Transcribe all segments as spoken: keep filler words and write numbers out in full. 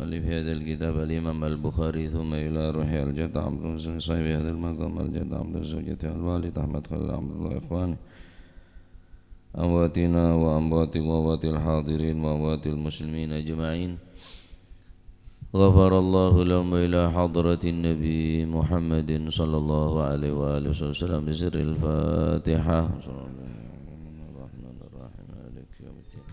مؤلف هذا الكتاب الإمام البخاري، ثم إلى روح الجد عبد الرحمن صاحب هذا المقام الجد عبد الرحمن زوجته الوالد أحمد خليل عبد الله إخوانه أمواتنا وأموات وأموات الحاضرين وأموات المسلمين أجمعين. غفر الله لهم وإلى حضرة النبي محمد صلى الله عليه وآله وسلم بسر الفاتحة. بسم الله الرحمن الرحيم. مالك يوم الدين.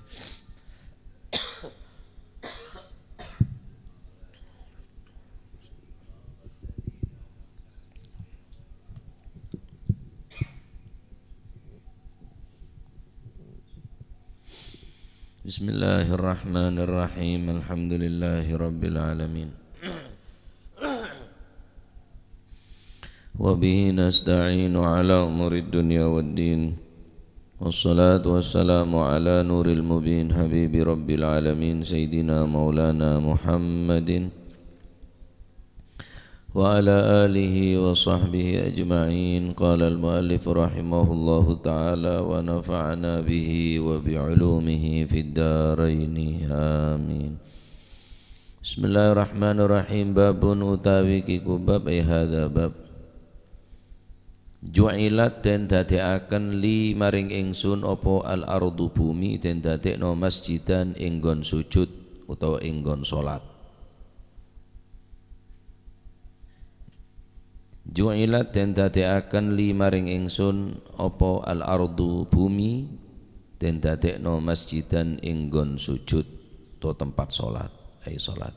بسم الله الرحمن الرحيم. الحمد لله رب العالمين. وبه نستعين على أمور الدنيا والدين. والصلاة والسلام على نور المبين حبيب رب العالمين سيدنا مولانا محمد وعلى آله وصحبه أجمعين. قال المؤلف رحمه الله تعالى ونفعنا به وبعلومه في الدارين. آمين. Bismillahirrahmanirrahim. Babun utawi kiku bab, ai hadza bab. Ju'ilat den dadekaken li maring ingsun apa al-ardu bumi den dadekno masjidan enggon sujud utawa enggon salat. Ju'ilat den dadekaken li maring ingsun apa al-ardu bumi den dadekno masjidan enggon sujud to tempat salat, ai salat.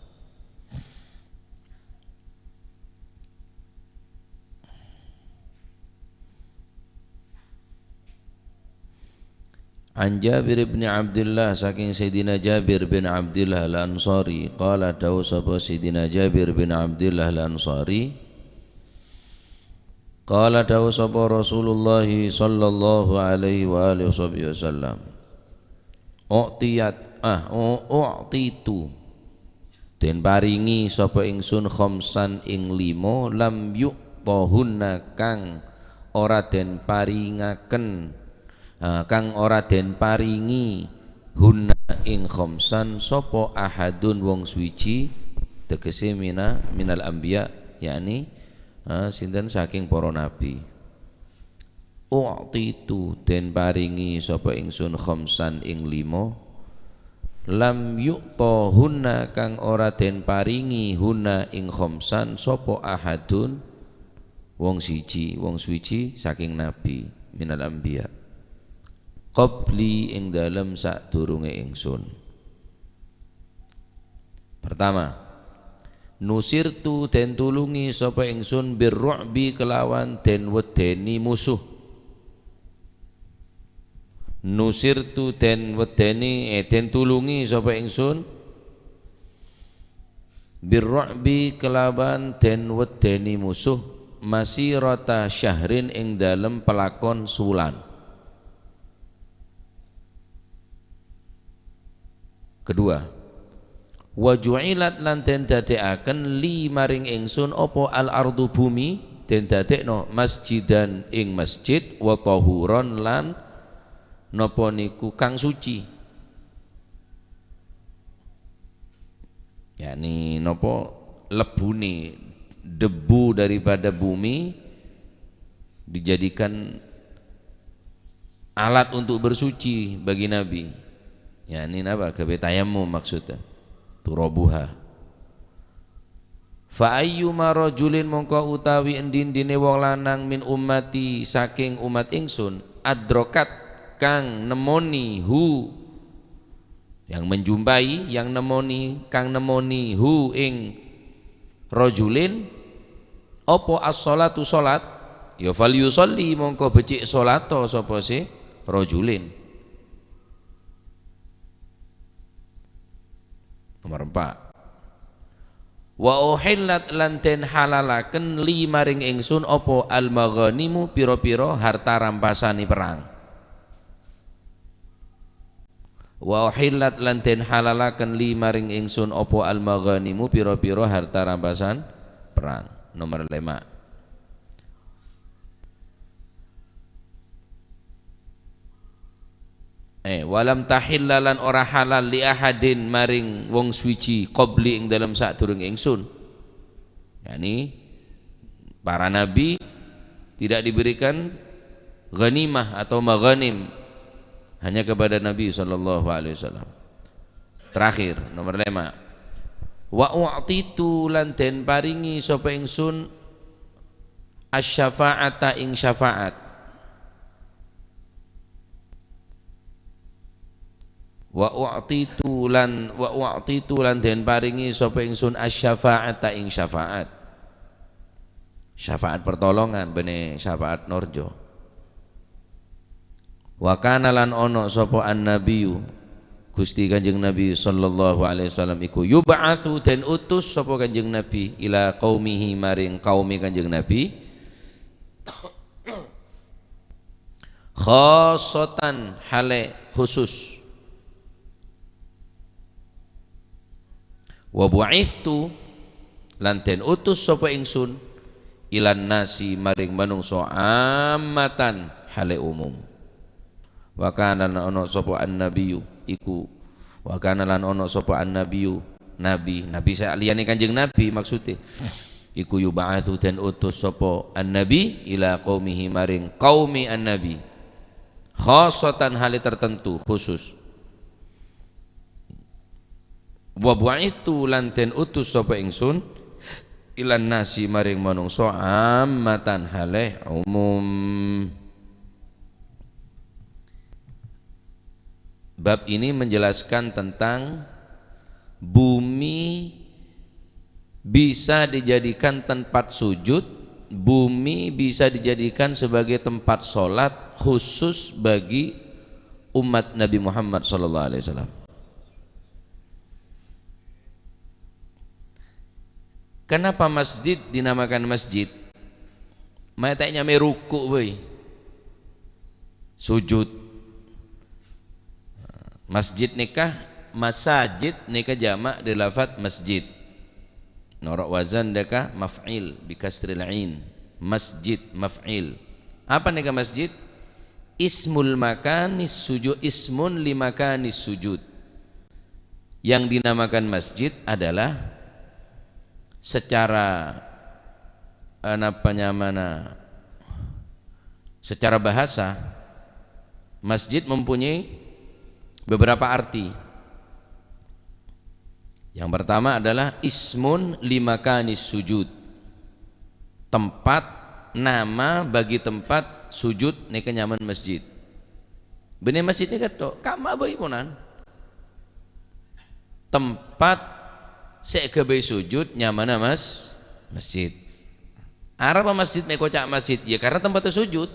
An Jabir bin Abdullah, saking Sayyidina Jabir bin Abdullah Al-Ansari, qala, dawuh sapa Sayyidina Jabir bin Abdullah Al-Ansari, qala, dawuh sapa Rasulullah sallallahu alaihi wa alihi wasallam, u'tiyat, ah, u-, u'titu, den paringi sapa ingsun khomsan ing limo, lam yu'tahunna kang ora den paringaken, ah, kang ora den paringi hunna ing khomsan sapa ahadun wong suwiji, tegese mina, minal anbiya, yakni, ah, sinten saking para nabi. U'titu, den paringi sapa ingsun khomsan ing limo, lam yu'tahunna kang ora den paringi hunna ing khomsan sapa ahadun wong siji, wong suwiji saking nabi minal anbiya, qabli ing dalem sadurunge ingsun. Pertama, nusirtu den tulungi sapa ingsun birru'bi kelawan den wedeni musuh. Nusirtu den wedeni, eh, den tulungi sapa ingsun birru'bi kelawan den wedeni musuh masirata syahrin ing dalem pelakon sulan. Kedua, wa ju'ilat lan den dadekaken li maring ingsun apa al-ardu bumi, den dadekno masjidan ing masjid, wa tahuron lan napa niku kang suci. Yakni napa, lebbune debu daripada bumi dijadikan alat untuk bersuci bagi Nabi. Yakni napa? Gawe tayammum maksudnya. Turabuha. Fa ayyuma rajulin, mongko utawi endi-endine wong lanang min ummati saking umat ingsun, adrokat, kang nemoni hu, yang menjumpai, yang nemoni, kang nemoni hu ing rajulin, apa as-sholatu sholat, ya falyusolli, mongko becik sholato sapa se rajulin. Nomor empat. Wa uhillat lan den halalaken li maring ingsun apa al-maghanimu pira-pira harta rampasane perang. Wa uhillat lan den halalaken li maring ingsun apa al-maghanimu pira-pira harta rampasan perang. Nomor lima. Eh, "Walam tahilla," lan ora halal, "li ahadin," maring wong suwiji, "qabli," ing dalem sadurunge ingsun. Yakni, para nabi tidak diberikan ghanimah atau maghanim, hanya kepada Nabi sallallahu alaihi wasallam. Terakhir, nomor lima. "Wa u'titu," lan den paringi sapa ingsun, "asy-syafa'ata," ing syafaat. "Wa u'titu," lan, "wa u'titu," lan den paringi sapa ingsun, "asy-syafa'ata," ing syafaat. Syafaat pertolongan, bânnè syafaat norjo. "Wa kana," lan ono sapa an-nabiyyu, Gusti Kanjeng Nabi sallallahu alaihi wasallam iku, "yub'atsu," den utus sapa Kanjeng Nabi, "ila qaumihi," maring kaume Kanjeng Nabi, "khassatan," hale khusus. "Wa bu'itstu," lan den utus sapa ingsun, "ilan nasi," maring manungsa, "ammatan," hale umum. "Wa kana," lan ono sapa an-nabiyyu iku, "wa kana," lan ono sapa an-nabiyyu, nabi, nabi saliyane Kanjeng Nabi maksude, iku, "yub'atsu," den utus sapa an-nabi, "ila qaumihi," maring kaume an-nabi, "khassatan," hale tertentu, khusus. "Wa bu'itstu," lan den utus sapa ingsun, "ilan nasi," maring manungsa, "ammatan," hale umum. Bab ini menjelaskan tentang bumi bisa dijadikan tempat sujud, bumi bisa dijadikan sebagai tempat sholat khusus bagi umat Nabi Muhammad sallallahu alaihi wasallam. Kenapa masjid dinamakan masjid? Ma'e ta' nyamae ruku' bhâi. Sujud. Masjid nèka, masajid nèka jama' dhâri lafat masjid. Noro' wazan dhâ' ka maf'il bi kasril ain. Masjid, maf'il. Apa nèka masjid? Ismul makanis sujud, ismun li makanis sujud. Yang dinamakan masjid adalah secara, eh, napa nyamana, secara bahasa, masjid mempunyai beberapa arti. Yang pertama adalah ismun li makanis sujud. Tempat, nama bagi tempat sujud nèka nyamana masjid. Bânnè masjid nèka tok, kamma bhâi ponan. Tempat sè èghâbây sujud nyamana mas-, masjid. Arapa masjid mè' èkoca' masjid? Ya, karena tempatnya sujud.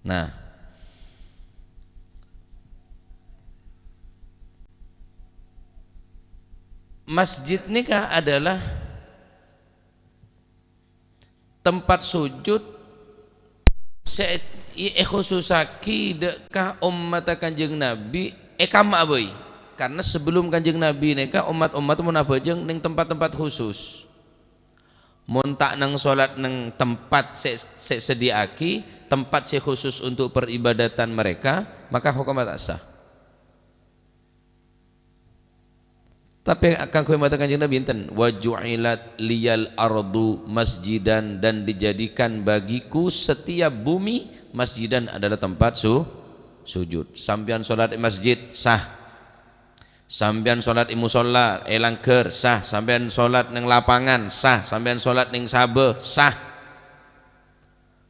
Nah, masjid nèka adalah tempat sujud sè è-, èkhususaghi dhâ' ka ommatta Kanjeng Nabi è kamma bhâi. Karena sebelum Kanjeng Nabi nèka, ommat-ommat mon abhâjâng neng tempat-tempat khusus. Mon ta' neng sholat neng tempat sè, sè sedia'aghi, tempat sè khusus untuk peribadatan mereka, maka hokomma ta' sah. Tapè kaangghuy ommatta Kanjeng Nabi enten, "Wa ju'ilat liyal ardu masjidan," dan dijadikan bagiku setiap bumi masjidan adalah tempat su-, sujud. Sampèyan sholat è masjid, sah. Sampèyan sholat è musholla, è langghâr, sah. Sampèyan sholat neng lapangan, sah. Sampèyan sholat neng sabâ, sah.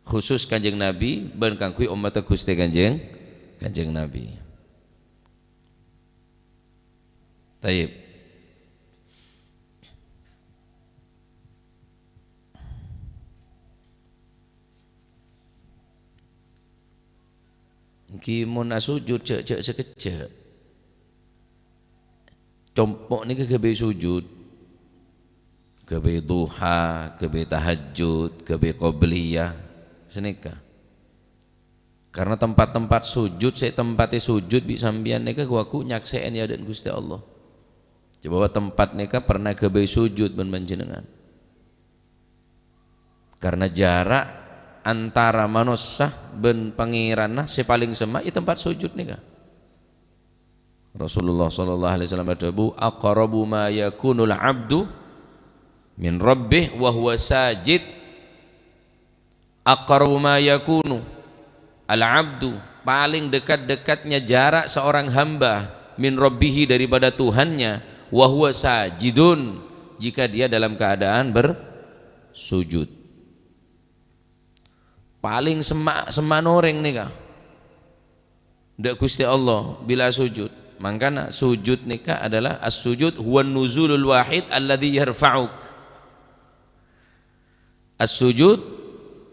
Khusus Kanjeng Nabi bân kaangghuy ommatta Ghustè Kanjeng, Kanjeng Nabi. Tayyib. Ènggi mon asojud jhâ', jhâ' sakejjhâ'. Compo' nèka ghâbây sojud. Ghâbây duha, ghâbây tahajjud, ghâbây qobliyah. Sanèka. Karena tempat-tempat sujud, sè tempatta sujud bi' sampèyan nèka ghu-, ghu nyaksè'è è adâ'na Ghustè Allah. Jhâ' bahwa tempat nèka pernah ghâbây sujud bân panjhennengngan. Karena jarak antara manossa bân Pangèranna sè palèng semma' è tempat sujud nèka. Rasulullah sallallahu alaihi wasallam adhâbu, "Aqrabu ma yakunul 'abdu min rabbih wa huwa sajid." "Aqrabu ma yakunu al-'abdu," palèng dekat-dekatnya jarak seorang hamba, "min rabbihi," daripada Tuhannya, "wa huwa sajidun," jika dia dalam keadaan bersujud. Palèng semma', semma'an orèng nèka dâ' Ghustè Allah bilâ sujud. Mangkana sujud nèka adalah as-sujud huwan nuzulul wahid alladzi yarfa'uk. As-sujud,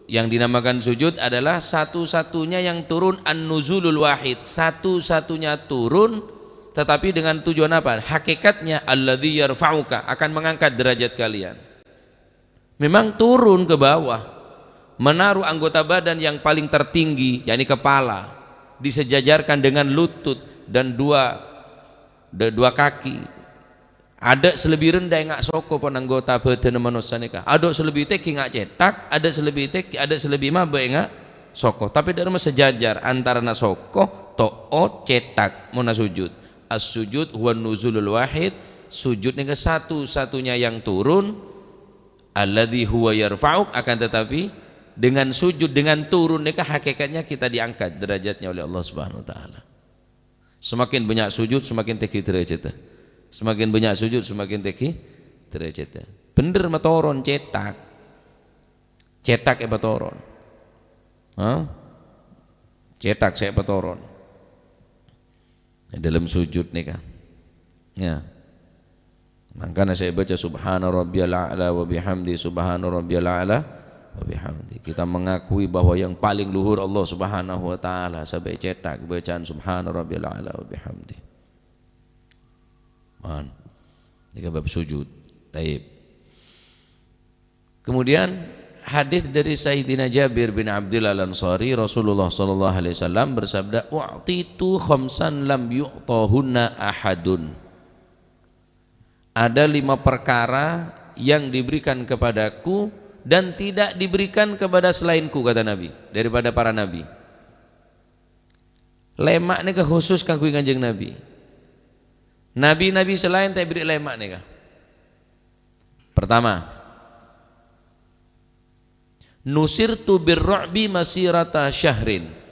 yang dinamakan sujud adalah satu-satunya yang turun, an-nuzulul wahid, satu-satunya turun, tetapi dengan tujuan apa? Hakikatnya, alladzi yarfa'uka, akan mengangkat derajat kalian. Memang turun ke bawah, menaruh anggota badan yang paling tertinggi, yakni kepala, disejajarkan dengan lutut dan dua, de-, dua kaki. Adâ' sè lebbi rèndhâ enga' soko pon anggota bhâdhânna manossa nèka. Adâ' sè lebbi tèngghi enga' cèthak, adâ' sè lebbi tèngghi, adâ' sè lebbi mabâ' enga' soko. Tapè dâ'remma sejajar antarana soko, to'ot, cèthak, monna sujud. As-sujud huwa nuzulul wahid, sujud nèka satu-satunya yang turun, alladzi huwa yarfa'uk, akan tetapi dengan sujud, dengan turun nèka hakikatnya kita diangkat derajatnya oleh Allah Subhanahu wa Ta'ala. Semakin bânnya' sujud, semakin tèngghi derajadda. Semakin bânnya' sujud, semakin tèngghi derajadda. Bhendher matoron cèthak. Cèthak èpatoron. Hah? Cèthak sè èpatoron. È dâlem sujud nèka. Ya. Mangkana sè èbâca, "Subhana rabbiyal a'la wa bihamdi, subhana rabbiyal a'la wa bihamdi." Kita mengakui bahwa yang paling luhur Allah Subhanahu wa Ta'ala, sampè' cèthak bacaan, "Subhana rabbiyal a'la wa bihamdi." Man. Nèka bab sujud. Taib. Kemudian, hadis dari Sayyidina Jabir bin Abdullah Al-Ansari, Rasulullah sallallahu alaihi wasallam bersabda, "U'titu khamsan lam yu'tahunna ahadun." Ada lima perkara yang diberikan kepadaku dan tidak diberikan kepada selainku, kata Nabi, daripada para nabi. Lèma' nèka khusus kaangghuy Kanjeng Nabi. Nabi-nabi sè laèn ta' èberri' lèma' nèka. Pertama, "Nusirtu bir-ru'bi masirata syahrin."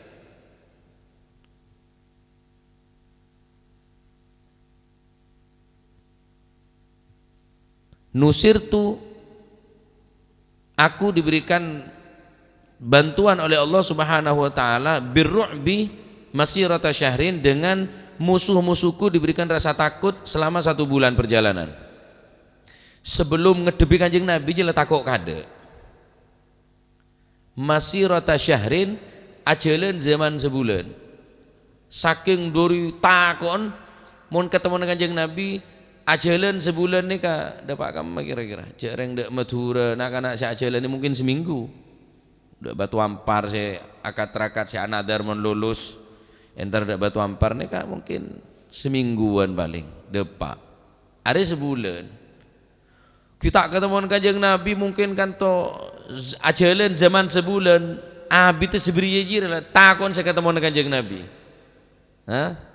Nusirtu, aku diberikan bantuan oleh Allah Subhanahu wa Ta'ala, "bir-ru'bi masirata syahrin," dengan musuh-musuhku diberikan rasa takut selama satu bulan perjalanan. Sebelum ngaddhebbhi Kanjeng Nabi, jhâ' la tako' kaadâ'. Masirata syahrin, ajhâlân zaman sabulân. Sakèng dhâri tako'en, mon katemmo Kanjeng Nabi, ajhâlân sabulân nèka dâpa' kamma kèra-kèra? Jhâ' rèng dâ' Madhurâ, na'-kana' sè ajhâlân mungkin samènggu. Dâ' Batu Ampar sè akat-rakat sè anadhâr mon lulus, entar dâ' Batu Ampar nèka mungkin samèngguwân palèng, dâpa'. Arè sabulân. Ghi' ta' katemmo Kanjeng Nabi mungkin kanto z-, ajhâlân zaman sabulân, abiddhâ sabâriyâ jiyâ la, tako'en sè katemmo Kanjeng Nabi. Hah?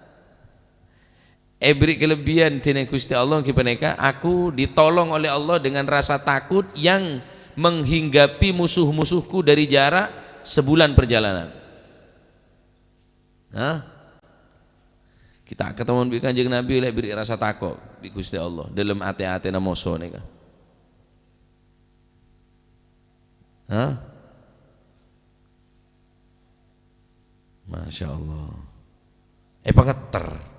Èberri' kalebbiyân dèning Ghustè Allah ghi' panèka, "Aku ditolong oleh Allah dengan rasa takut yang menghinggapi musuh-musuhku dari jarak sebulan perjalanan." Hah? Ghi' ta' katemmo bi' Kanjeng Nabi la èberri' rasa tako' bi' Ghustè Allah, dâlem atè-atèna moso nèka. Hah? Masya Allah. Èpangetter.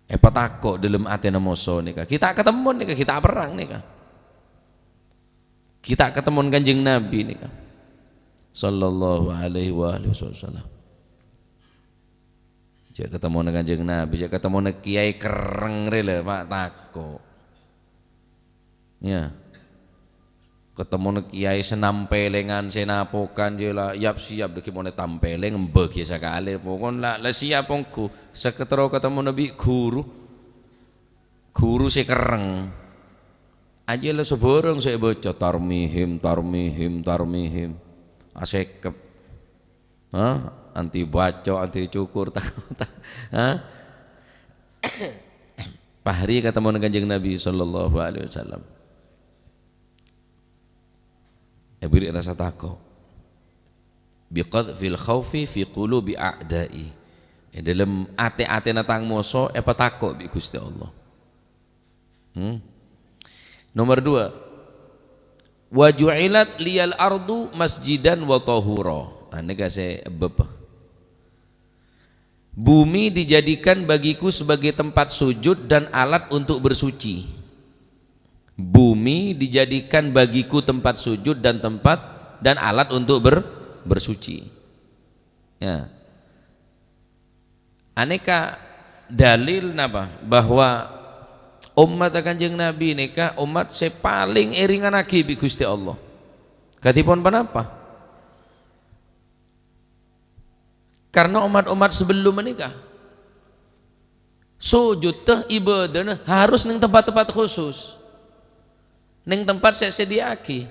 Èpatako' dâlem atèna moso nèka. Ghi' ta' katemmo nèka, ghi' ta' perrang nèka. Ghi' ta' katemmo Kanjeng Nabi nèka. Sallallahu alaihi wa alihi wasallam. Jhâ' katemmo Kanjeng Nabi, jhâ' katemmo kiai kerrèng rè la, Pak, tako'. Ya. Katemmo kiai sè nampèlèngan, sè napokan, jhâ' la yap-siyap, dâggi' mon tampèlèng, embâgi sakalè. Pokon la, la siyap ongghu, sè katerro katemmo bi' ghuru. Ghuru sè kerrèng. Ajâ la sabârâng sè èbâca, tarmihim, tarmihim, tarmihim. Asèkep. Hah? Anti baco, anti cukur, ta-, ta-, hah? Fahri katemmo Kanjeng Nabi sallallahu alaihi wasallam. Èbâghi rasa tako'. Biqadhfil khaufi fi qulubi a'da'i. È dâlem atè-atèna tang moso èpatako' bi' Ghustè Allah. Hmm. Nomor dua. "Wa ju'ilat liyal ardu masjidan wa tahura." Nah, nèka sè bâb. Bumi dijadikan bagiku sebagai tempat sujud dan alat untuk bersuci. Bumi dijadikan bagiku tempat sujud dan tempat, dan alat untuk ber-, bersuci. Ya. Anèka dalil napa? Bahwa ommatta Kanjeng Nabi nèka ommat sè palèng èrèngngaghi bi' Ghustè Allah. Kadhipon ponapa? Karena ommat-ommat sabellum panèka, sujudda, ibadahna harus neng tempat-tempat khusus, neng tempat sè èsadhiyâ'aghi.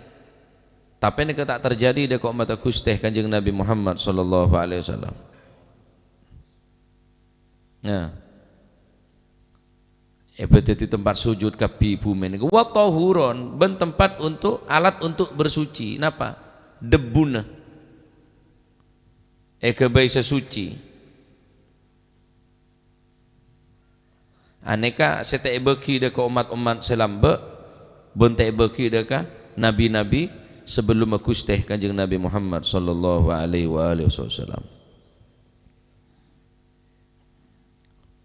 Tapè nèka ta' terjadi dâ' ka ommatta Ghustè Kanjeng Nabi Muhammad sallallahu alaihi wasallam. Nah, èbâdâddhi tempat sujud kabbhi bhumè nèka. Wa tahuron, bân tempat untuk, alat untuk bersuci. Napa? Debbuna. Èghâbây sè suci. Anèka sè ta' èbâghi dâ' ka ommat-ommat sè lambâ', bân ta' èbâghi dâ' ka nabi-nabi sabellumma Ghustè Kanjeng Nabi Muhammad sallallahu alaihi wa alihi wasallam.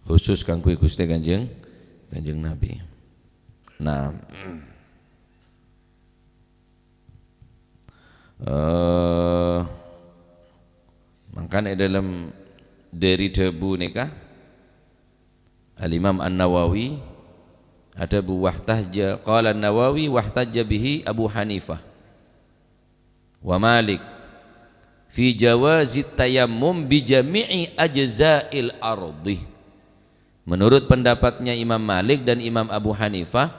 Khusus kaangghuy Ghustè Kanjeng, Kanjeng Nabi. Nah, eh, mangkana è dâlem dâri dhâbu nèka, Al-Imam An-Nawawi adhâbu, "Wahtajja," qala An-Nawawi, "wahtajja bihi Abu Hanifah wa Malik fi jawazit tayammum bi jami'i ajza'il ardi." Menurut pendapatnya Imam Malik dan Imam Abu Hanifah,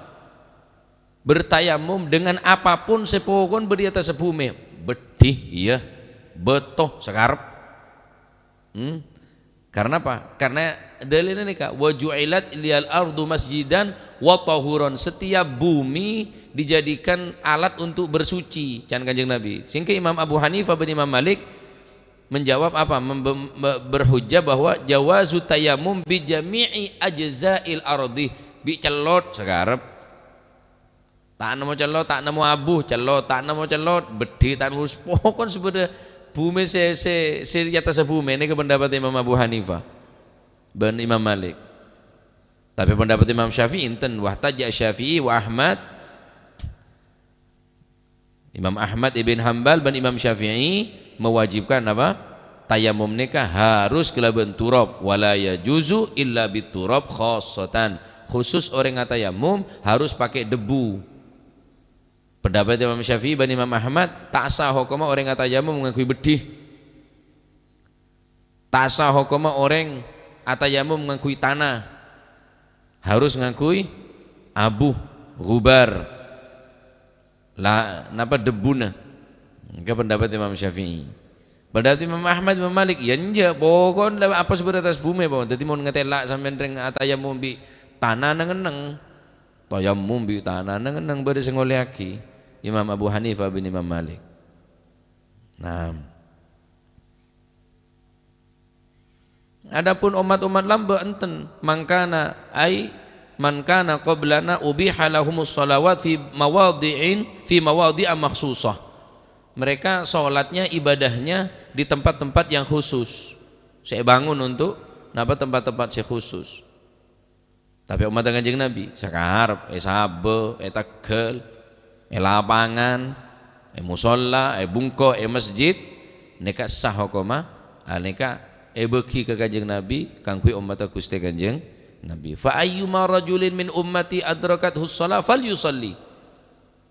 bertayamum dengan apapun sè pokon bâdâ è attas bhumè, beddhi, iyâ, bâto, sakarep. Hmm? Karena apa? Karena dalilnya nèka, "Wa ju'ilat liyal ardu masjidan wa tahuron." Setiap bumi dijadikan alat untuk bersuci, can Kanjeng Nabi. Sehingga Imam Abu Hanifah bin Imam Malik menjawab apa? Mem-, mem-, berhujjah bahwa jawazu tayammum bi jami'i ajza'il ardi, bi' cellot sakarep. Ta' nemmo cellot, ta' nemmo abu, cellot, ta' nemmo cellot, beddhi, ta' nemmo, pokon sè bâdâ bhumè sè, sè, sè è attas bhumè, nèka pendapat Imam Abu Hanifah bân Imam Malik. Tapè pendapat Imam Syafi'i enten, wahtajja Syafi'i wa Ahmad. Imam Ahmad ibn Hambal bân Imam Syafi'i mewajibkan apa? Tayamum nèka harus kalabân turab, "Wala yajuzu illa bit turab khassatan." Khusus orèng atayamum harus pakai debu. Pendapat Imam Syafi'i bân Imam Ahmad, ta' sah hokomma orèng atayamum ngangghuy beddhi. Ta' sah hokomma orèng atayamum ngangghuy tana. Harus ngangghuy abu, ghubar. La, napa, debbuna. Nèka pendapat Imam Syafi'i. Pendapat Imam Ahmad, Imam Malik, ya enjâ', pokon la apa sè bâdâ è attas bhumè, pokon. Dâddhi mon ngatela' sampèyan rèng atayamum bi' tana neng-enneng. Tayamum bi' tana neng-enneng bâdâ sè ngolèyaghi. Imam Abu Hanifah bin Imam Malik. Nah. Adapun ommat-ommat lambâ' enten, mangkana, ai, man kana qablana ubiha lahumus shalawat fi mawadhi'in, fi mawadhi'a makhsusah. Mereka sholatnya, ibadahnya di tempat-tempat yang khusus. Sè èbângon untuk, napa, tempat-tempat sè khusus. Tapè ommatta Kanjeng Nabi, sakarep, è sabâ, è tegghâl, è lapangan, è mosolla, è bungko, è masjid, nèka sah hokomma, a, nèka èbâghi ka Kanjeng Nabi kaangghuy ommatta Ghustè Kanjeng Nabi. "Fa ayyuma rajulin min ummati adrakathu shalah falyusalli."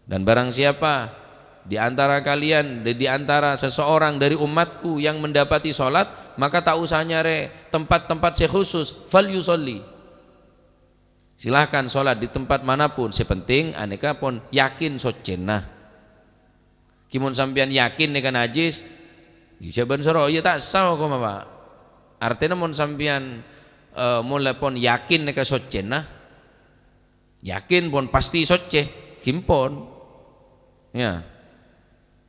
Dan barang siapa di antara kalian, di, di antara seseorang dari umatku yang mendapati sholat, maka tak usah nyarè tempat-tempat sè khusus, falyusalli. Silahkan sholat di tempat manapun, sè penting anèka pon yakin soccèna. Ghi mon sampèyan yakin nèka najis, ya jhâ' bân soro, ya ta' sah hukoma, Pak. Artèna mon sampèyan, eh, mon la pon yakin nèka soccèna, yakin pon pasti soccè, ghi pon. Ya.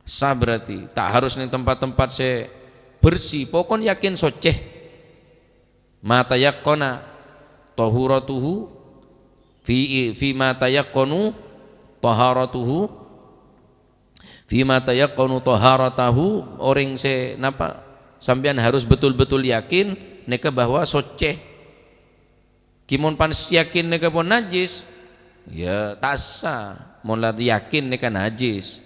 Sah berarti, ta' harus neng tempat-tempat sè bersih, pokon yakin soccè. Ma tayaqqana tahuratuhu fi, fi ma tayaqqanu taharatuhu, fi ma tayaqqanu taharatahu, orèng sè napa sampèyan harus betul-betul yakin nèka bahwa soccè. Ghi mon pas yakin nèka pon najis, ya ta' sah. Mon la yakin nèka najis,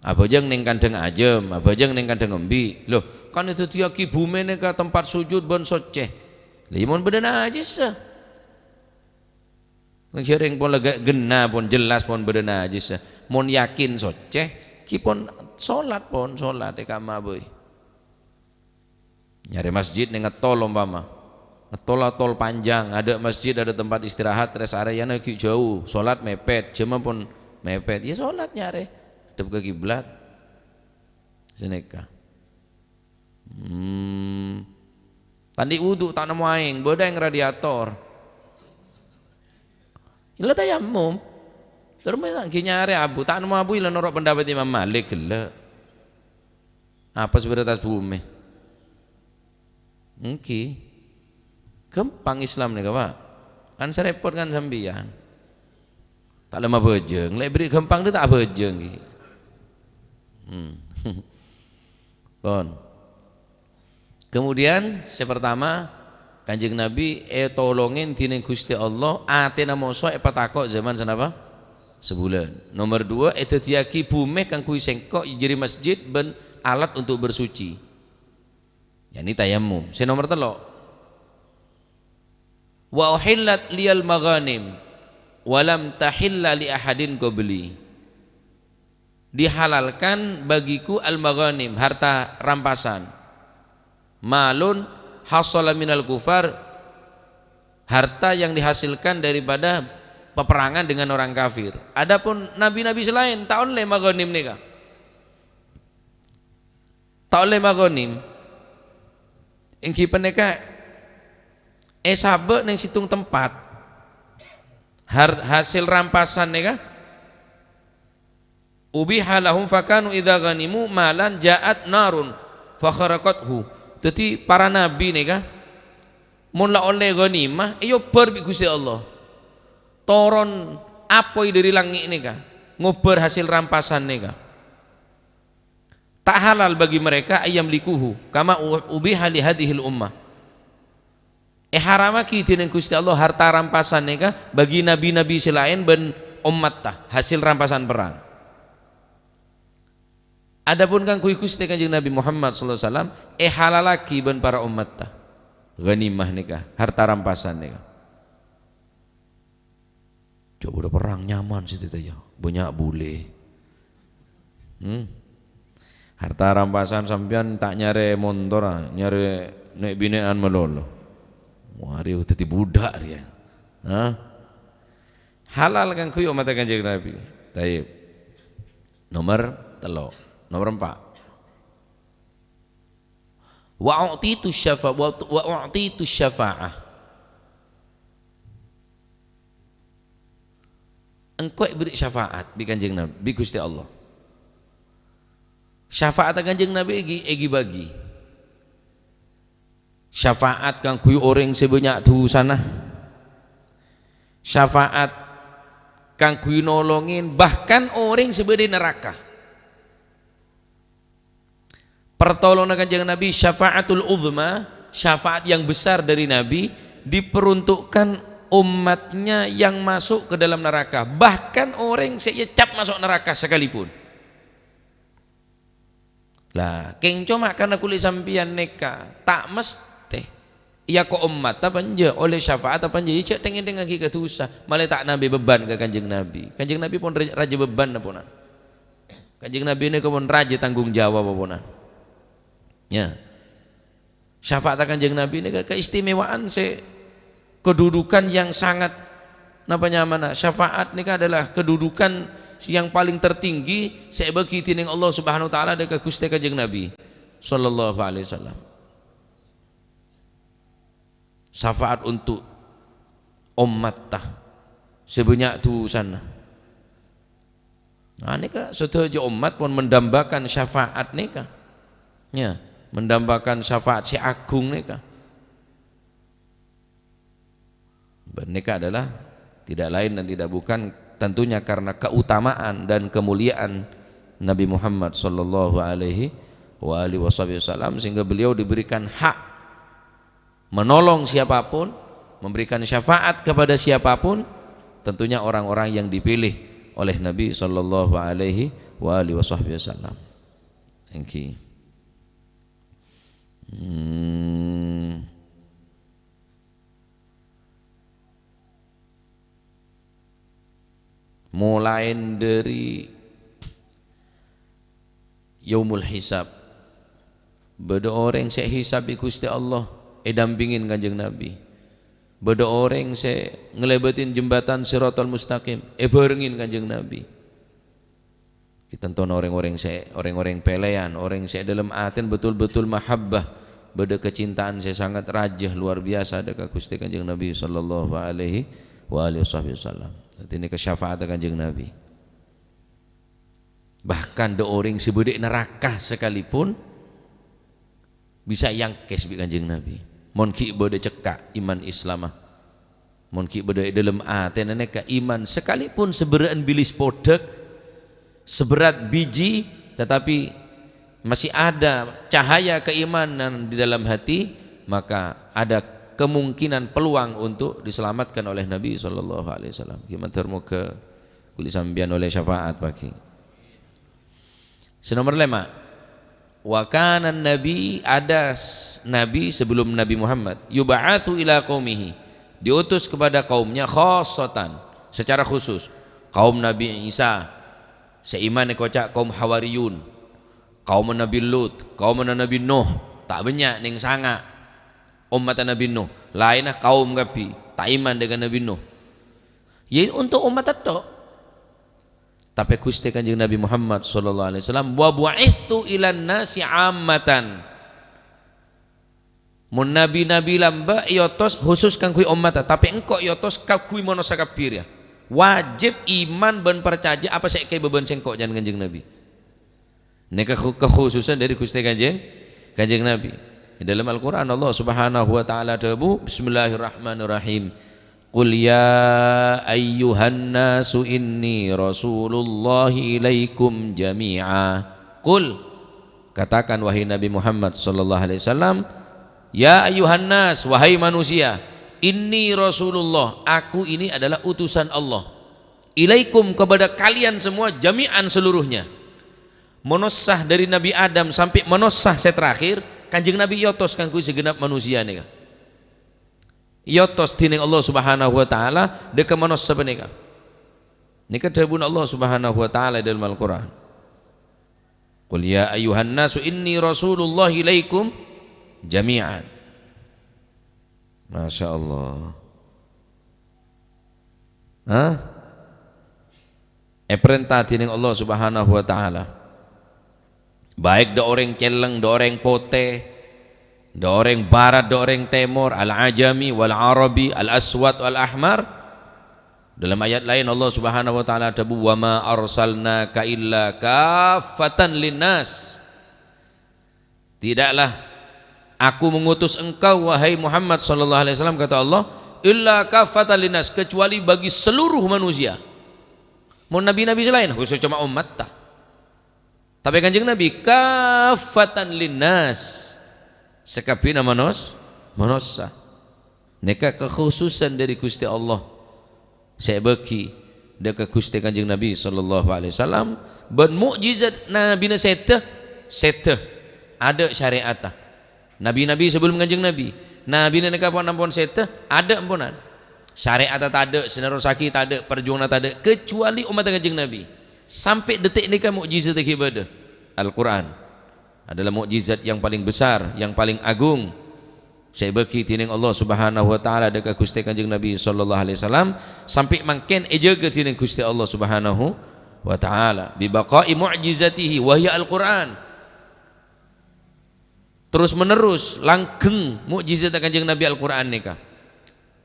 abhâjâng neng kandhâng ajâm, abhâjâng neng kandhâng embi'. Loh, kan èdhâddhiyâghi bhumè nèka tempat sujud bân soccè. Lah, ya mon bâdâ najis, sah. Neng jhâreng pon lega ghenna pon jelas pon bâdâ najis, sah. Mon yakin soccè, ghi pon sholat, pon sholat è kamma bhâi. Nyarè masjid neng ngettol ompama. Ngettol la tol panjang, adâ' masjid, adâ' tempat istirahat, rest area-na ghi' jhâu, sholat mèpèt, jhâmma pon mèpèt. Ya sholat nyarè, adhep ka kiblat. Sanèka. Hmm. Ta' andi' wudu, ta' nemmo aèng, bâdâ aèng radiator. Ya la tayammum. Terus mè' ta' ghi' nyarè abu, ta' nemmo abu, ya la noro' pendapat Imam Malik ghellâ'. Apa sè bâdâ attas bhumè? Èngghi. Ghâmpang Islam nèka, Pak. Kan sè rèpot kan sampèyan. Ta' la mabhâjâng. La èberri' ghâmpang dhâ' ta' abhâjâng, ghi. Hmm. Pon. Kemudian, sè pertama, Kanjeng Nabi ètolongè dhinèng Ghustè Allah, atèna moso èpatako' zaman sanapa? Sabulân. Nomor dua, èdhâddhiyâghi bhumè kaangghuy sèngko', jârèya masjid bân alat untuk bersuci. Yakni tayammum. Sè nomor tello'. "Wa uhillat liyal maghanim, wa lam tahilla li ahadin qabli." Dihalalkan bagiku al-maghanim, harta rampasan. Malun hasala minal kufar, harta yang dihasilkan daripada peperangan dengan orang kafir. Adapun nabi-nabi sè laèn, ta' ollè maghanim nèka. Ta' ollè maghanim. Èngghi panèka èsabâ' neng sèttong tempat. Har-, hasil rampasan nèka, "Ubiha lahum fakanu idza ghanimu malan ja'at narun fakharaqathu." Dhâddhi, para nabi nèka, mon la ollè ghanimah, èobbhâr bi' Ghustè Allah. Toron apoy dhâri langngè' nèka, ngobbhâr hasil rampasan nèka. Ta' halal bagi mereka ayyamlikuhu, kama u-, ubiha li hadzihil ummah. Èharamaghi dhinèng Ghustè Allah harta rampasan nèka bagi nabi-nabi sè laèn bân ommatta, hasil rampasan perrang. Adapun kaangghuy Ghustè Kanjeng Nabi Muhammad sallallahu alaihi wasallam, èhalalaghi bân para ommatta. Ghanimah nèka, harta rampasan nèka. Jhâ' bâdâ perrang nyaman sè dhâddhiyâ, bânnya' bulè. Hmm. Harta rampasan sampèyan ta' nyarè montor, ah, nyarè nè'-binè'an malolo. Wah, rèya dhâddhi budak rèya. Hah? Halal kaangghuy ommatta Kanjeng Nabi. Taib. Nomor tello'. Nomor empa'. "Wa u'titu syafa-, wa, wa u'titu syafa'ah." Engko' èberri' syafaat bi' Kanjeng Nabi, bi' Ghustè Allah. Syafaat Kanjeng Nabi èghi-, èghi-bâghi. Syafaat kaangghuy orèng sè bânnya' dhusana. Syafaat kaangghuy nolongè bahkan orèng sè bâdâ è naraka. Pertolongan Kanjeng Nabi, syafaatul uzma, syafaat yang besar dari Nabi, diperuntukkan umatnya yang masuk ke dalam neraka, bahkan orèng sè ècap maso' naraka sakalipun. Lah, kèng coma karna kulâ sampèyan nèka, ta' mestè. Iyâ, ko' ommat apa enjâ', ollè syafaat apa enjâ', iyâ jhâ' tèng-èntèngngaghi ka dhusa, malè ta' nambâi beban ka Kanjeng Nabi. Kanjeng Nabi pon ra-, rajâ beban napa, ponan? Kanjeng Nabi nèka pon rajâ tanggung jawab apa, ponan? Ya. Syafaat Kanjeng Nabi nèka keistimewaan sè, kedudukan yang sangat Napa nyamana? Syafaat nèka adalah kedudukan yang paling tertinggi sè èbâgi dening Allah Subhanahu wa Ta'ala dâ' ka Ghustè Kanjeng Nabi sallallahu alaihi wasallam. Syafaat untuk ommatta sè bânnya' dusana. Nah, nèka sadhâjâ ommat pon mendambakan syafaat nèka. Ya, mendambakan syafaat sè agung nèka. Dan nèka adalah tidak lain dan tidak bukan, tentunya karena keutamaan dan kemuliaan Nabi Muhammad sallallahu alaihi wa alihi wasallam, sehingga beliau diberikan hak menolong siapapun, memberikan syafaat kepada siapapun, tentunya orang-orang yang dipilih oleh Nabi sallallahu alaihi wa alihi wasallam. Thank you. Hmm. Molaè dhâri Yaumul Hisab, bâdâ orèng sè èhisab bi' Ghustè Allah, èdampingin Kanjeng Nabi. Bâdâ orèng sè ngalèbâtin jembatan Shiratal Mustaqim, èbhârengin Kanjeng Nabi. Ghi' tantona rèng-orèng sè, rèng-orèng pèlèyan, orèng sè dâlem atèna betul-betul mahabbah, bâdâ kecintaan sè sangat rajâ luar biasa dâ' ka Ghustè Kanjeng Nabi sallallahu alaihi wa alihi wasallam. Dhâddhi nèka syafaat Kanjeng Nabi. Bahkan dâ' orèng sè bâdâ è naraka sakalèpon, bisa èangkès bi' Kanjeng Nabi. Mon ghi' bâdâ cekka' iman Islama. Mon ghi' bâdâ è dâlem atèna nèka iman, sakalèpon sabherrâ'ân bilis podhâk, seberat biji, tetapi masih ada cahaya keimanan di dalam hati, maka ada kemungkinan peluang untuk diselamatkan oleh Nabi sallallahu alaihi wasallam. Ghi' mandhâr moghâ kulâ sampèyan ollè syafaat paghi'. Sè nomer lèma'. Wa kana nabi, ada s-, nabi sebelum Nabi Muhammad, yub'atsu ila qaumihi, diutus kepada kaumnya khassatan, secara khusus. Kaum Nabi Isa, sè iman èkoca' kaum Hawariyun, kaum Nabi Lut, kaum Nabi Nuh, ta' bânnya', nèng sanga' ommatta Nabi Nuh. Laènna kaum kabbhi, ta' iman dâ' ka Nabi Nuh. Yâ, untuk ommatta tok. Tapè Ghustè Kanjeng Nabi Muhammad sallallahu alaihi wasallam, "Wa bu'itstu ilan nasi ammatan." Mon nabi-nabi lambâ' èotos khusus kaangghuy ommatta, tapè engko' èotos kaangghuy manossa kabbhi rèya. Wajib iman bân parcajâ apa sè èkaèbâ bân sèngko' jân Kanjeng Nabi. Nèka khu-, kakhususan dâri Ghustè Kanjeng, Kanjeng Nabi. È dâlem Al-Qur'an Allah Subhanahu wa Ta'ala adhâbu, "Bismillahirrahmanirrahim. Qul ya ayyuhan nasu inni rasulullahi ilaikum jami'a." Qul, katakan, wahai Nabi Muhammad sallallahu alaihi wasallam, "Ya ayyuhan nas, wahai manusia, inni rasulullah, aku ini adalah utusan Allah. Ilaikum, kepada kalian semua, jami'an, seluruhnya." Manossa dâri Nabi Adam sampè' manossa sè terakhir, Kanjeng Nabi èotos kaangghuy sagenep manossa nèka. Èotos dening Allah Subhanahu wa Ta'ala dâ' ka manossa panèka. Nèka dhâbuna Allah Subhanahu wa Ta'ala è dâlem Al-Qur'an. "Qul ya ayyuhan nasu inni rasulullah ilaikum jami'an." Masya Allah. Hah? Èparènta dening Allah Subhanahu wa Ta'ala. Baik dâ' orèng celleng, dâ' orèng potè, dâ' orèng barat, dâ' orèng tèmor, al-ajami wal arabi, al-aswad wal ahmar. Dalam ayat lain Allah Subhanahu wa Ta'ala adhâbu, "Wa ma arsalnaka illa kaffatan linnas." "Tidaklah Aku mengutus engkau, wahai Muhammad sallallahu alaihi wasallam," kata Allah, "illa kaffatan linnas," kecuali bagi seluruh manusia. Mon nabi-nabi sè laèn, khusus coma ommatta. Tapè Kanjeng Nabi, kaffatan linnas, sakabbhiyânna manos-, manossa. Nèka kakhususan dâri Ghustè Allah sè èbâghi dâ' ka Ghustè Kanjeng Nabi sallallahu alaihi wasallam, bân mukjizat nabina sèdhâ, sèdhâ, adâ' syarè'atta. Nabi-nabi sebelum Kanjeng Nabi, nabina nèka pon-, ampon sèdhâ, adâ' amponan. Syarè'atta tadâ', sè nerrossaghi tadâ', parjuwanganna tadâ', kecuali ommatta Kanjeng Nabi. Sampè' dhettè' nèka mukjizat ghi' bâdâ. Al-Qur'an adalah mukjizat yang paling besar, yang paling agung. sè èbâghi dhinèng Allah Subhanahu wa Ta'ala dâ' ka Ghustè Kanjeng Nabi sallallahu alaihi wasallam, sampè' mangkèn èjâgâ dhinèng Ghustè Allah Subhanahu wa Ta'ala, bi baqa'i mu'jizatihi wa hiya Al-Qur'an. Terus-menerus langgeng mu'jizatta Kanjeng Nabi Al-Qur'an nèka.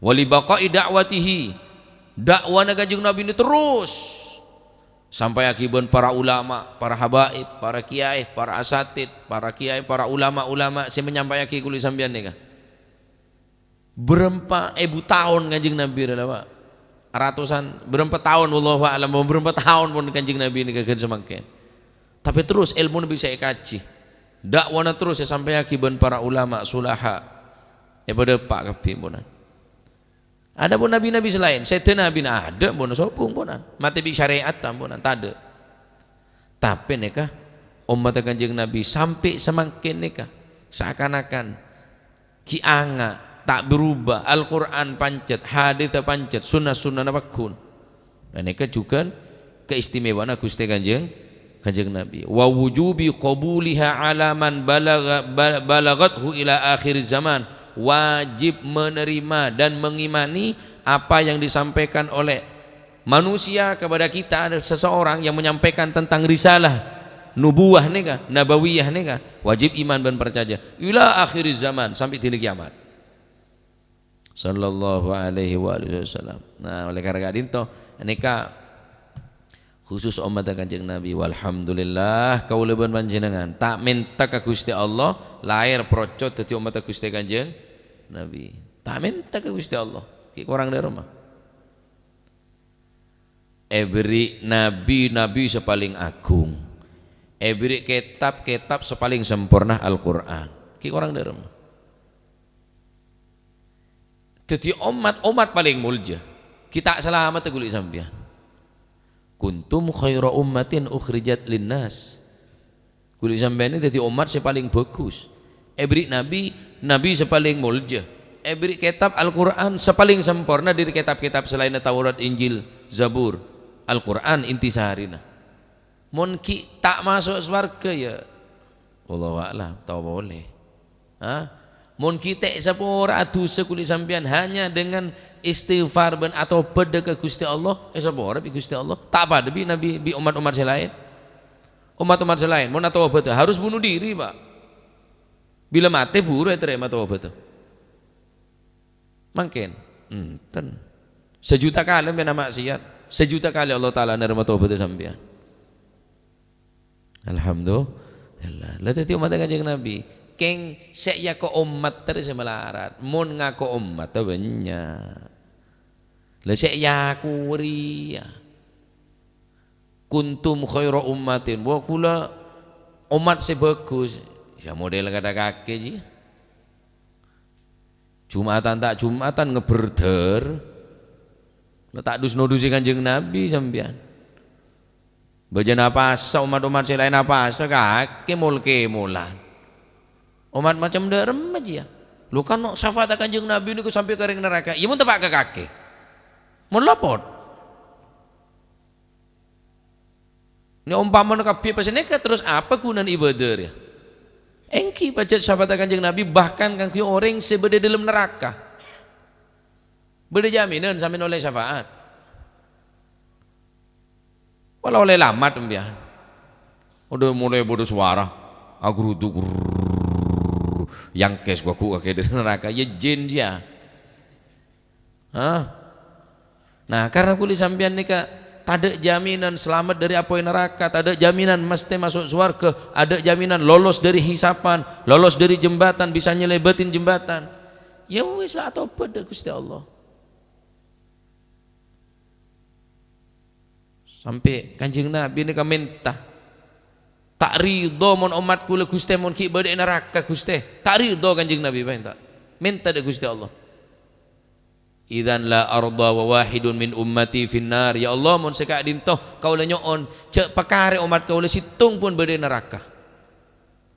Wa li baqa'i da'watihi, da'wana Kanjeng Nabi ini terus sampayaghi bân para ulama, para habaib, para kiyaè, para asatid, para kiyaè, para ulama-ulama sè manyampayaghi kulâ sampèyan nèka. Bârâmpa èbu taon Kanjeng Nabi rèya, Pak? Ratusan, bârâmpa taon, wallahu a'lam, bârâmpa taon pon Kanjeng Nabi nèka ghân samangkèn. Tapè terros èlmona bisa èkajhi. Da'wana terros èsampèyaghi bân para ulama sulaha. Èpadâpa' kabbhi, ponan. Adapun nabi-nabi sè laèn, sèdhâ nabina adâ', pon sobung, ponan. Matè bi' syarè'at, ponan, tadâ'. Tapè nèka, ommatta Kanjeng Nabi sampè' samangkèn nèka, seakan-akan ghi' anga', ta' berubah, Al-Qur'an pancet, haditha pancet, sunnah-sunnahna pagghun. Nah, nèka jhughân kaistimewaanna Ghustè Kanjeng, Kanjeng Nabi. Wa wujubi qabuliha ala man balagha-, ba-, balaghathu ila akhir zaman. Wajib menerima dan mengimani apa yang disampaikan oleh manusia kepada kita, ada seseorang yang menyampaikan tentang risalah nubuwah nèka, nabawiyah nèka, wajib iman bân parcajâ. Ila akhiriz zaman, sampè' dina kiyamat. Sallallahu alaihi wa alihi wasallam. Nah, oleh karena ka'dinto, nèka khusus ommatta Kanjeng Nabi. Walhamdulillah, kaulâ bân panjhennengan ta' mènta ka Ghustè Allah, lahir procot dhâddhi ommatta Ghustè Kanjeng Nabi. Ta' mènta ka Ghustè Allah. Ghi' korang dâ' remma. Èbherri' nabi-nabi sè palèng agung. Èbherri' kètab-kètab sè palèng samporna, Al-Qur'an. Ghi' korang dâ' remma. Dhâddhi ommat, ommat palèng molja. Ghi' ta' salamet kulâ sampèyan. "Kuntum khaira ummatin ukhrijat linnas." Kulâ sampèyan nèka dhâddhi ommat sè palèng bhâghus. Èbherri' nabi, nabi sè palèng molja. Èbherri' kètab Al-Qur'an sè palèng samporna dâri kètab-kètab sè laènna, Taurat, Injil, Zabur. Al-Qur'an intisarina. Mon ghi' ta' maso' sowarghâ, ya, wallahu a'lam, tao polè. Ha? Mon ghi' ta' èsapora dhusa kulâ sampèyan hanya dengan istighfar bân atobhât dâ' ka Ghustè Allah, èsapora bi' Ghustè Allah. Ta' padâ bi' nabi, bi' ommat-ommat sè laèn. Ommat-ommat sè laèn, mon atobhât, harus bunuh diri, Pak. Bilâ matè buru ètarèma tobhâdhâ. Mangkèn? Enten. Sajuta kalè sampèyan maksiat, sajuta kalè Allah Ta'ala narèma tobhâdhâ sampèyan. Alhamdulillah. La dhâddhi ommatta Kanjeng Nabi. Kèng sè èako ommat terro sè malarat. Mon ngako ommat bânnya'. La sè èako rèya. "Kuntum khaira ummatin." Wah, kulâ ommat sè bhâghus. Ya, model kadhâ' kakè, jiyâ. Jumatan ta' Jumatan ngebbherdhâr. La ta' dus-nodusè Kanjeng Nabi sampèyan. Bâjâna apasa, ommat-ommat sè laèn apasa, kakè mol-kemolan. Ommat macem dâ' remma, jiyâ. Lho, kan no' syafa'atta Kanjeng Nabi nèko sampè' ka orèng naraka. Iyâ, mon teppa' ka kakè. Mon lopot. Nè, ompamana kabbhi pasanèka, terros apa ghunana ibâdâh rèya? Èngghi pajhât syafa'atta Kanjeng Nabi bahkan kaangghuy orèng sè bâdâ è dâlem naraka. Bâdâ jaminan sampèyan ollè syafa'at. Wala ollè lamat sampèyan. Udah mulai bâdâ sowara, agrudu, grrrr, yangkes ghuwâ-ghuwâ ka dâlem naraka. Iyâ, jin, jiyâ. Hah? Nah, karena kulâ sampèyan nèka tadâ' jaminan salamet dâri apoy naraka, tadâ' jaminan mastè maso' sowarghâ, adâ' jaminan lolos dâri hisapan, lolos dâri jembatan, bisa nyelebâtin jembatan. Ya wis, la atobhât dâ' Ghustè Allah. Sampè' Kanjeng Nabi nèka mènta, "Ta' ridho mon ommat kulâ, Ghustè, mon ghi' bâdâ è naraka, Ghustè." Ta' ridho Kanjeng Nabi, pènta. Mènta dâ' Ghustè Allah. "Idzan la ardha wa wahidun min ummati finnar." Ya Allah, mon sè ka'dinto kaulâ nyo'on, jhâ' pakarè ommat kaulâ sèttong pon bâdâ è naraka.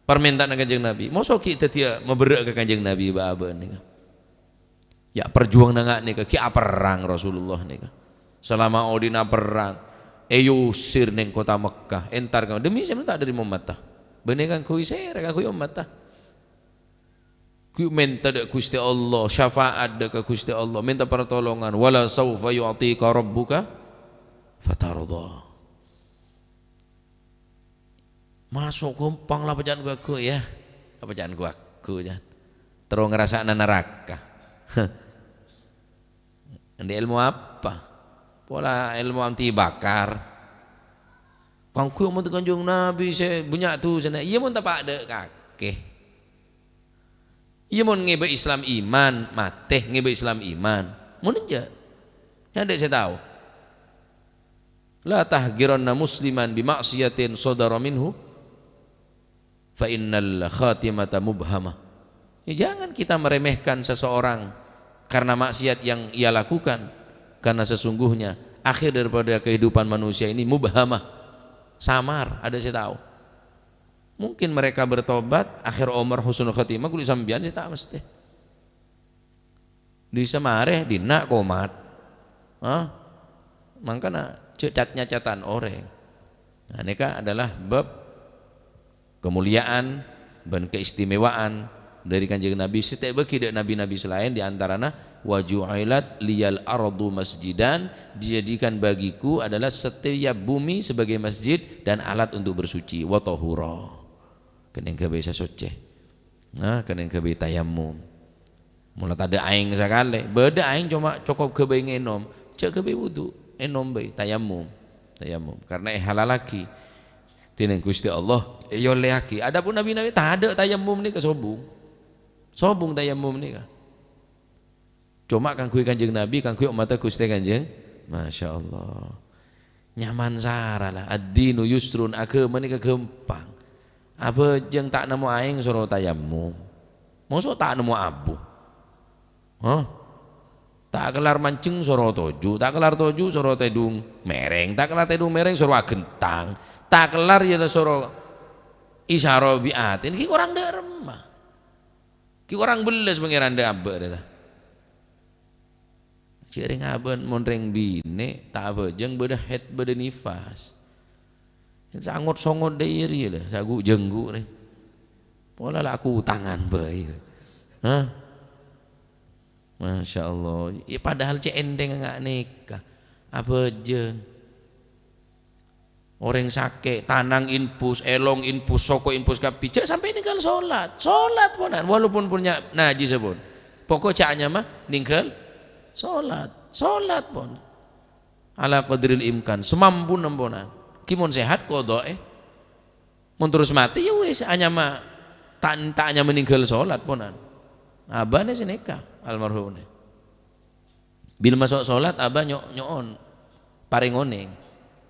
Parmènta'anna Kanjeng Nabi. Moso ghi' dhâddhiyâ maberrâ' ka Kanjeng Nabi bâ'-abâ'ân nèka. Ya, perjuangan nga' nèka ghi' aperrang Rasulullah nèka. Salama odi'na perrang, èusir neng kota Mekkah, entar ka, demi sè ta' dâri ommatta. Bânnè kaangghuy sèra, kaangghuy ommatta. Ghu-, mènta dâ' Ghustè Allah, syafaat dâ' ka Ghustè Allah, mènta partolongan. "Wala saufa yu'tika rabbuka fatardha." Maso' ghâmpang la bâcaan ghu-, ghu-, ya. Bâcaan ghu-, ghu-, ya. Terro ngarasa'ana naraka. Andi' èlmo apa? Pola èlmo anti bakar. Kaangghuy ommat Kanjeng Nabi sè bânnya' dusana. Iyâ, mon ta' padâ kakè. Iyâ, mon ngèbâ Islam iman, matè ngèbâ Islam iman. Mon enjâ', ya, andi' sè tao. "La tahqiranna musliman bi ma'siyatin shadara minhu, fa innal khatimata mubhamah." Ya, jangan kita meremehkan seseorang karena maksiat yang ia lakukan, karena sesungguhnya akhir daripada kehidupan manusia ini mubhamah, samar, adâ' sè tao. Mungkin mereka bertobat, akhir omor husnul khatimah, ghuli sampèyan sè ta' mestè. Di samarè, dinna' komat. Hah? Mangkana jhâ' cat-nyacatan orèng. Nah, nèka adalah bab kemuliaan bân keistimewaan dâri Kanjeng Nabi sè ta' èbâghi dâ' nabi-nabi sè laèn, di antarana, "Wa ju'ilat liyal ardu masjidan," dijadikan bagiku adalah setiap bumi sebagai masjid dan alat untuk bersuci, "wa tahura," kennèng ghâbây sè soccè. Nah, kennèng ghâbây tayammum. Mola tadâ' aèng sakalè, bâdâ aèng coma cokop ghâbây ngènom, jhâ' ghâbây wudu, ènom bhâi, tayammum. Tayammum, karena èhalalaghi dèning Ghustè Allah, èollèyaghi. Adapun nabi-nabi tadâ' tayammum nèka sobung. Sobung tayammum nèka. Coma kaangghuy Kanjeng Nabi, kaangghuy ommatta Ghustè Kanjeng. Masya Allah. Nyaman sara la. "Ad-dinu yusrun," aghâma nèka ghâmpang. Abhâjâng ta' nemmo aèng soro tayammum. Moso' ta' nemmo abu. Hah? Ta' kellar manjeng soro toju', ta' kellar toju' soro tèdung mèrèng, ta' kellar tèdung mèrèng soro aghentang, ta' kellar ya la soro isara bi' atèn, ghi' korang dâ' remma. Ghi' korang bellâs Pangèran dâ' abâ' rè ta. Jhâ' rèng abâ' mon rèng binè' ta' abhâjâng bâdâ haid bâdâ nifas. Sangot-songot dâ' iyâ rèya la, saghu'-jângghu' rè. Pola la aku utangan bhâi. Hah? Masya Allah. Ya, padahal cè' ènthèng nga' nèka. Abhâjâng. Orèng sakè', tanang infus, èlong infus, soko infus kabbhi, jhâ' sampè' nèngghâl solat. Solat, ponan, walaupun punya najis, pon. Pokok jhâ' anyama nèngghâl solat. Solat, pon. Ala qadril imkan, samampuna, ponan. Ghi' mon sehat, qodho'è. Mon terros matè, ya wis, anyama, ta', ta' anyama nèngghâl solat, ponan. Abâna sè nèka, almarhumna. Bilâ maso' solat, abâ nyo-, nyo'on, parèng onèng.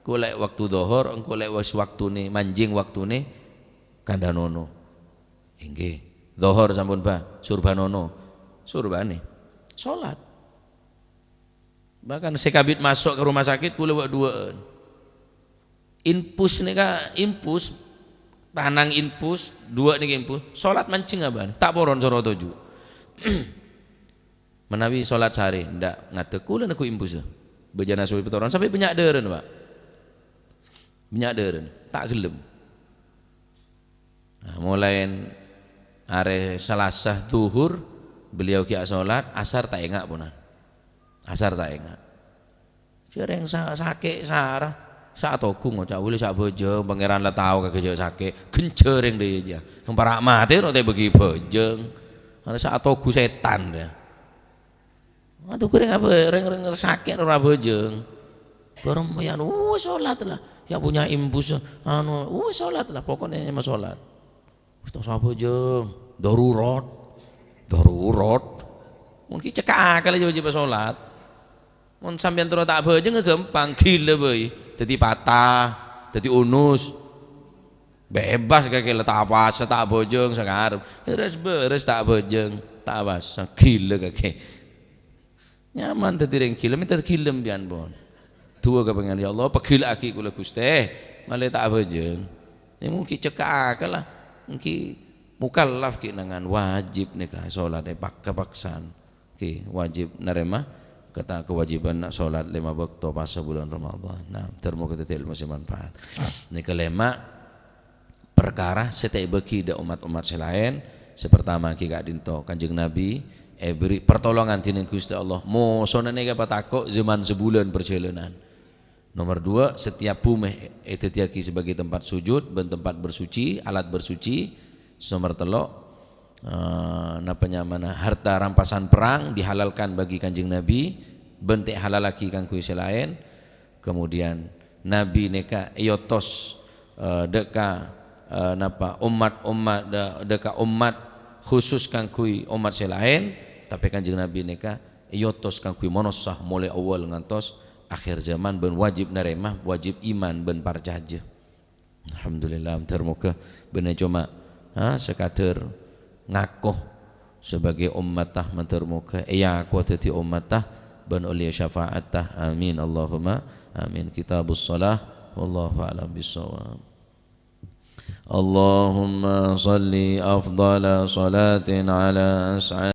Engko' lè' waktu dhuhur, engko' lè' wis waktunè, manjeng waktunè, kandhânono. Èngghi. Dhuhur sampun, Bâ, surbhânono. Surbhâna. Solat. Bahkan sè kabit maso' ka rumah sakit, kulâ wâ'-duwâ'ân. Infus nèka, infus, tanang infus, duwâ' nèka infus, solat manjeng abâna, ta' poron soro toju'. Manabi solat sarè, endâ', ngadek, kulâ neggu' infus. Bâjâna sobhi patoron, sampè' bânnya' dârâna, Pak. Bânnya' dârâna, ta' ghellem. Nah, molaè arè Salasa dhuhur, beliau ghi' asolat, Asar ta' enga', ponan. Asar ta' enga'. Jhâ' rèng sa-, sakè' sara, satogu ngoca', "Wali sa' bhâjâng, Pangèran la tao ka ghâjâ' sakè'." Ghânjhârèng dâ' iyâ, jhâ'. Yang para' matè ro' ta' èbâghi bhâjâng. Ana satogu sètan, ya. Atogu rèng apa, rèng-rèng sakè' ro' ra bhâjâng. Bareng mayan, "Wis solat la. Ya' punya infus, anu, wis solat la. Pokoknya nyama solat." Wis ta' osa bhâjâng, darurat. Darurat. Mon ghi' cekka' akal ya wajib solat. Mon sampèyan terro ta' bhâjâng, ghâmpang, ghilâ bhâi. Dhâddhi patah, dhâddhi unus. Bebas kakè la ta' apowasa, ta' bhâjâng, sakarep. Res-beres ta' bhâjâng, ta' apowasa, ghilâ kakè. Nyaman dhâddhi rèng ghilâ, mènta ghilâ sampèyan, pon. Du'a ka Pangèran, "Ya Allah, pagghilâ'aghi kulâ, Ghustè. Malè ta' abhâjâng." Nèng mon ghi' cekka' akal la. Mon ghi' mukallaf ghi' nangan wajib nèka solat è pak-, kapaksaan. Ghi' wajib narèma kata kewajiban solat lèma' bâkto pas sabulân Ramadan. Nah, ter-, moga dhâddhi èlmo sè manfaat. Nèka lèma' parkara sè ta' èbâghi dâ' ommat-ommat sè laèn, Sè pertama ghi' ka'dinto, Kanjeng Nabi èbherri' pertolongan dening Gusti Allah. Mosona nèka patako' zaman sabulân parjhâlânan. Nomor dua, setiap bhumè èdhâddhiyâghi sebagai tempat sujud bân tempat bersuci, alat bersuci. Nomor tello', eh, napa nyamana, harta rampasan perang dihalalkan bagi Kanjeng Nabi, bân ta' èhalallaghi kaangghuy sè laèn. Kemudian Nabi nèka èotos, eh, dâ' ka, eh, napa, ommat-ommat, dâ-, dâ' ka ommat khusus kaangghuy ommat sè laèn, tapè Kanjeng Nabi nèka èotos kaangghuy manossa molaè awwal ngantos akhir zaman bân wajib narèma, wajib iman bân parcajâ. Alhamdulillah, mandhâr moghâ bânnè coma, ha, sakadâr ngako sebagai ommatta, mandhâr moghâ èako dhâddhi ommatta bân ollè syafa'atta. Amin, Allahumma amin. Kitabus shalah, wallahu a'lam bissawab. Allahumma shalli afdhala shalatin ala as'ad